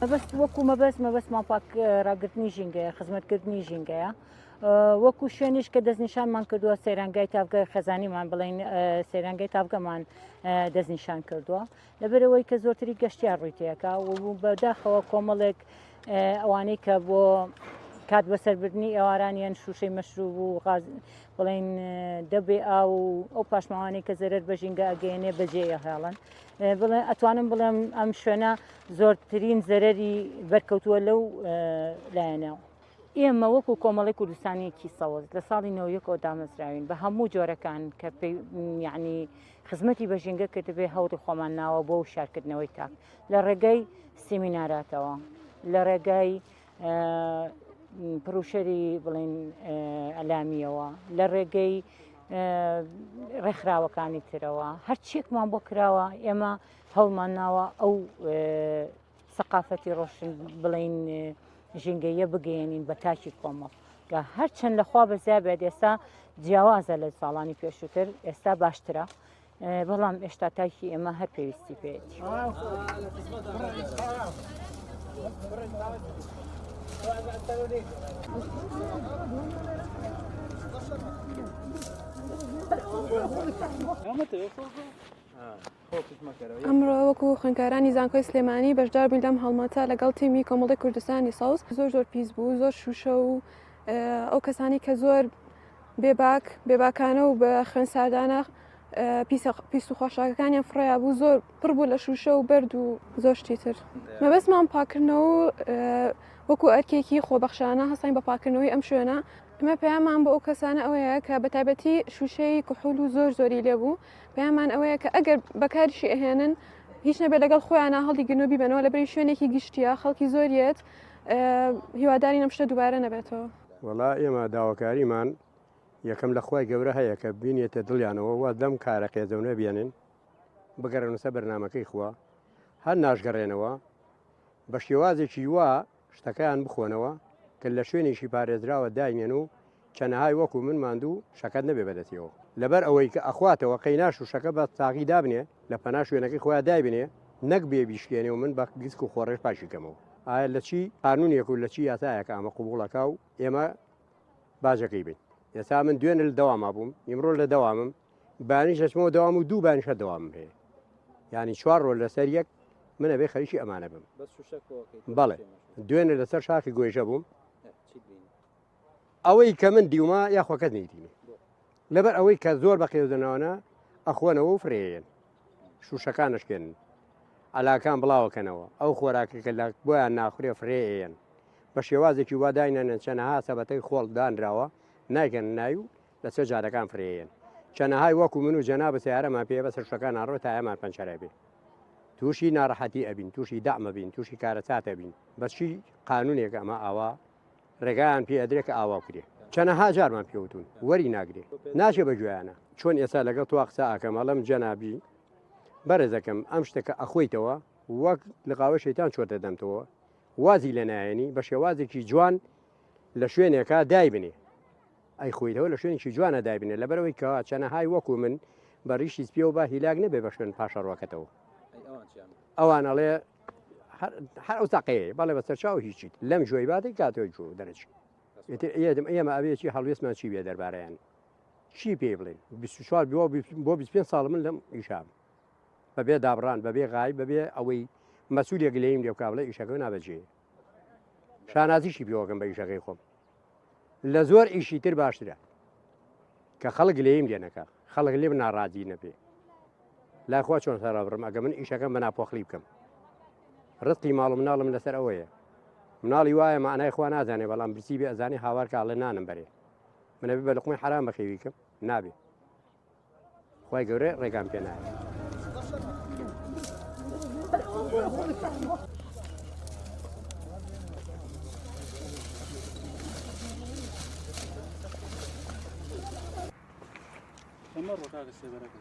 مەبەست وەکو مەبەست مەبەستمان پاک ڕاگرتنی ژینگەیە خزمەتکردنی ژینگەیە وەکو شوێنیش کە دەستنیشانمان کردووە سەیرانگای تاڤگە خێزانیمان بڵین سەیرانگای تاڤگەمان دەستنیشان کردووە لەبەرەوەی کە زۆرتری گەشتیار ڕووی تێکا و بەداخەوە کۆمەڵێک ئەوانەی کە بۆ کات بەسەربردنی ئێواران یان شوشەی مەشروب و غاز بڵین دەبێ ئاو و ئەو پاشماوانەی کە زەرەر بە ژینگە ئەگەیەنێ بەجێ هێڵن بڵێ ئەتوانم بڵێم ئەم شوێنە زۆرترین زەرەری بەرکەوتووە لەو لایەنەوە. ئێمە وەکو کۆمەڵی کوردستانیەکی سەوز لە ساڵی نەوەیەکەوە دامەزراوین بە هەموو جۆرەکان کە پێی یعنی خزمەتی بە ژینگە کردبێ هەوڵی خۆمان ناوە بۆ وشارکردنەوەی تاک لە ڕێگەی سیمیناراتەوە لە ڕێگای پڕوشەری بڵین ئەلامیەوە لە ڕێگەی ڕێکخراوەکانی ترەوە هەرچیەکمان بۆ کراوە ئێمە هەوڵمان ناوە ئەو سەقافەتی ڕۆشن بڵین ژینگەیە بگەیەنین بە تاکی کۆمەڵ کە هەرچەند لەخوا بەزیا بێت ئێستا جیاوازە لە ساڵانی پێشووتر ئێستا باشترە بەڵام ئێشتا تاکی ئێمە هەر پێویستی پێێتی. ئەمڕۆ وەکو خوێندکارانی زانکۆی سلێمانی بەشدار بووین لەم هەڵمەتە لەگەڵ تیمی کۆمەڵی کوردستانی سەوز زۆر زۆر پیس بوو زۆر شوشە و ئەو کەسانی کە زۆر بێباک بێباکانە و بە خوێن ساردانە پیس و خۆشاکەکانیان فڕیا بوو زۆر پڕ بوو لە شوشە و بەرد و زۆر شتی تر مەبەستمان پاکردنەوە وەکو ئەرکێکی خۆبەخشانە هەستاین بە پاکردنەوەی ئەم شوێنە ئمە پەیامان بۆ ئەو کەسانە ئەوەیە کە بە تایبەتی شوشەی کحول و زۆر زۆری لێبوو پەیامان ئەوەیە کە ئەگەر بەکاریشی ئەهێنن هیچ نەبێت لەگەڵ خۆیانە هەڵیگرن و بیبەنەوە لەبری شوێنێکی گشتیە خەڵکی زۆریەت هیوادارین ئەم شتە دووبارە نەبێتەوە. وەڵا ئێمە داواکاریمان یەکەم لە خوای گەورە هەیە کە بینێتە دڵیانەوە واز لەم کارە قێزەونە بێنن بگەڕێنە سەر بەرنامەکەی خوا هەر ناشگەڕێنەوە بە شێوازێکی وا شتەکەیان بخۆنەوە کە لە شوێنێکی پارێزراوە داینێن و چەنەهای وەکو من ماندوو شەکەت نەبێ بەدەستیەوە لەبەر ئەوەی کە ئەخواتەوە قەینا شوشەکە بە ساغی دابنێ لە پەنا شوێنەکەی خۆیا دایبنێ نەک بێ بیشکێنێ و من بە گسک و خۆڕێژ پاکی کەمەوە ئایا لە چی قانونێک و لە چی یاسایەکە ئەمە قبوڵەکا و ئێمە باجەکەی بین ئێستا من دوێنێ لە دەواما بووم ئیمڕۆ لە دەوامم بانیش دەچمەوە دەوام و دوو بانیش هەر دەوامم هەیە یعنی چوار ڕۆژ لەسەر یەک من ئەبێ خەریکی ئەمانە بم بەڵێ دوێنێ لەسەر شاخی گۆیژە بووم ئەوەی کە من دیومە یاخوا کەس نەیدیوێ لەبەر ئەوەی کە زۆر بە قێزەنەوەە ئەخۆنەوە و فرێن شوشەکان نشکێنن علاکان بڵاوەکەنەوە ئەو خۆراکە کە لە بۆیان ناخورێ فرێەن بە شێوازێکی وا داینەنە چەنەها سەبەتەی خۆڵ دانراوە نایکەن نای و لەسەر جادەکان فرێن چەنەهای وەکو من و جەناب سیارەمان پێ بەسەر شوشەکان ناڕۆ تایەمان پەنچەرە بێ تووشی ناڕەحەتی ئەبین تووشی دەعمە بین تووشی کارەساتە بین بەچی قانونێک ئەمە ئاوا ڕێگایان پێ ئەدرێ کە ئاوا بکرێ چەنەها جارمان پێ وتون وەری ناگرێ ناچێ بە گوێیانە چۆن ئێستا لەگەڵ تۆ قسە ئەکەم ئەڵێم جەنابی بەڕێزەکەم ئەم شتە کە ئەخۆیتەوە وەک لقاوە شەیتان چۆتە دەمتەوە وازی لە نایەنی بە شێوازێکی جوان لە شوێنێکا دایبنێ ئەی خۆیتەوە لە شوێنێکی جوانە دایبنێ لەبەرەوەی کەوا چەنەهای وەکو من بە ڕیشی سپیەوە با هیلاک نەبێ بە شوێن پاشەڕۆکەتەوە ئەوان ئەڵێ هەر ئەو تاقەیە بەڵێ بەسەر چاو هیچیت لەم جۆی باتێک کاتەوە جۆ دەرەچی ئێدم ئێمە ئەوێکی هەڵوێستمان چی بێ دەربارەیان چی پێ بڵێن 24 بۆ 25 ساڵ من لەم ئیشام بەبێ دابڕان بەبێ غای بەبێ ئەوەی مەسوولێک لێیم لێ بکا بڵێ ئیشەکە نابەجێ شانازیشی پێوەکەم بە ئیشەکەی خۆم لە زۆر ئیشی تر باشترە کە خەڵک لێیم لێ نەکا خەڵک لێم ناڕازی نەبێ لای خوا چۆن سەرابڕم ئەگە من ئیشەکەم بە ناپۆخلی بکەم ڕزقی ماڵ و مناڵم لەسەر ئەوەیە مناڵی وایە معنای خوا نازانێ بەڵام برسی بێ ئەزانێ هاوار کاڵێ نانم بەرێ منەبێ بە لقمەی حرام بەخێوی کەم نابێ خوای گەورە ڕێگام پێ نایە. ئەمە ڕۆ کاکە سێبەرەکە.